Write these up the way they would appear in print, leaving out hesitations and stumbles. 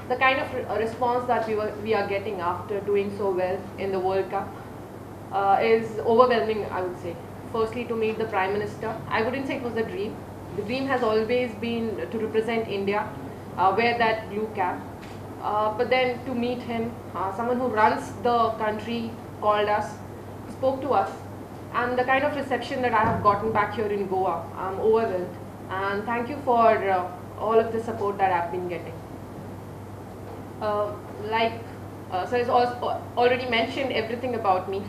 The kind of response that we are getting after doing so well in the World Cup is overwhelming, I would say. Firstly, to meet the Prime Minister. I wouldn't say it was a dream. The dream has always been to represent India, wear that blue cap. But then to meet him, someone who runs the country called us, spoke to us, and the kind of reception that I have gotten back here in Goa, I'm overwhelmed. And thank you for all of the support that I've been getting. Sir has also already mentioned everything about me.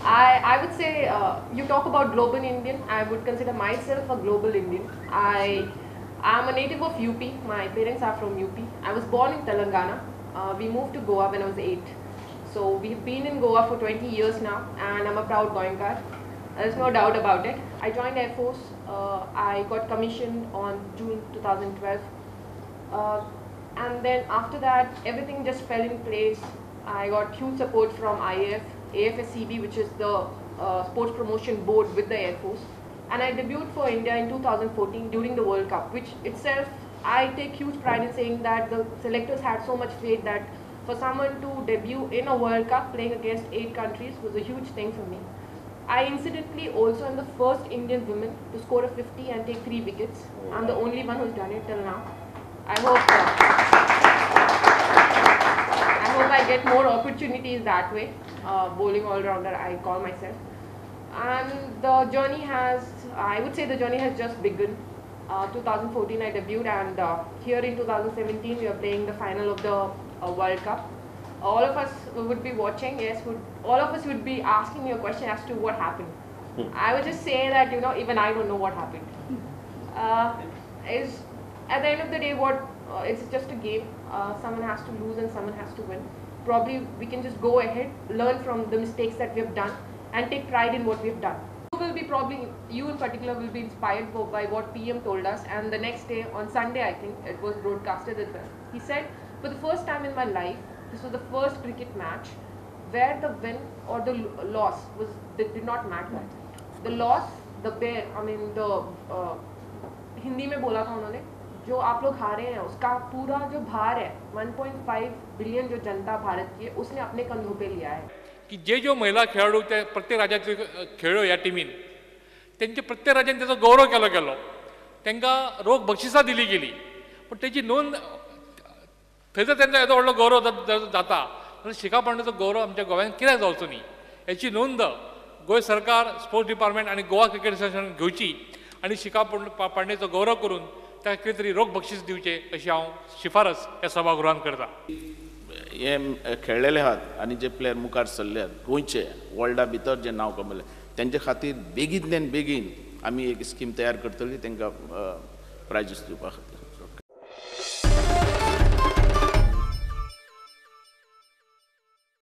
I would say, you talk about global Indian, I would consider myself a global Indian. I am a native of UP, my parents are from UP. I was born in Telangana. We moved to Goa when I was 8. So we've been in Goa for 20 years now, and I'm a proud Goenkar. There's no doubt about it. I joined Air Force. I got commissioned on June 2012. And then after that, everything just fell in place. I got huge support from IAF, AFSCB, which is the sports promotion board with the Air Force. And I debuted for India in 2014 during the World Cup, which itself, I take huge pride in saying that the selectors had so much faith that for someone to debut in a World Cup playing against 8 countries was a huge thing for me. I incidentally also am the first Indian woman to score a 50 and take 3 wickets. I'm the only one who's done it till now. I hope I get more opportunities that way. Bowling all-rounder, I call myself. And the journey has, I would say the journey has just begun. 2014 I debuted, and here in 2017 we are playing the final of the World Cup. All of us would be watching, yes, all of us would be asking me a question as to what happened. I would just say that, you know, even I don't know what happened. Is at the end of the day, it's just a game. Someone has to lose and someone has to win. Probably we can just go ahead, learn from the mistakes that we have done, and take pride in what we have done. You will be probably, you in particular will be inspired by what PM told us, and the next day, on Sunday I think, it was broadcasted as well. He said, for the first time in my life, this was the first cricket match where the win or the loss was, did not matter. The loss, the bear, I mean the, Hindi में बोला था उन्होंने, जो आप लोग हारे हैं उसका पूरा जो भार है 1.5 बिलियन जो जनता भारत की है उसने अपने कंधों पे लिया है. की जे जो महिला खेळाडू त्या प्रत्येक राज्यांतले खेळ्यो ह्या टिमीन तेंचे प्रत्येक राज्यान तेचो गौरव केलो गेलो, तांकां रोख बक्षिसां दिली गेली, पूण तेची नोंद थंयसर तेंचो येदो व्हडलो गौरव जाता जाल्यार शिखा पांडेचो गौरव आमच्या गोव्यान कित्याक जावचो न्ही हेची नोंद गोंय सरकार, स्पोर्ट्स डिपार्टमेंट आनी गोवा क्रिकेट असोसिएशन घेवची आनी शिखा पांडेचो गौरव करून ताका कितें तरी रोख बक्षीस दिवचें अशी हांव शिफारस ह्या सभागृहान करता. हे खेळलेले आहात आनी जे प्लेयर मुखार सरले आहात गोंयचे वर्ल्डा भितर जे नांव कमयलें तेंचे खातीर बेगीन बेगीन आमी एक स्कीम तयार करतली तांकां प्रायजीस दिवपा खातीर.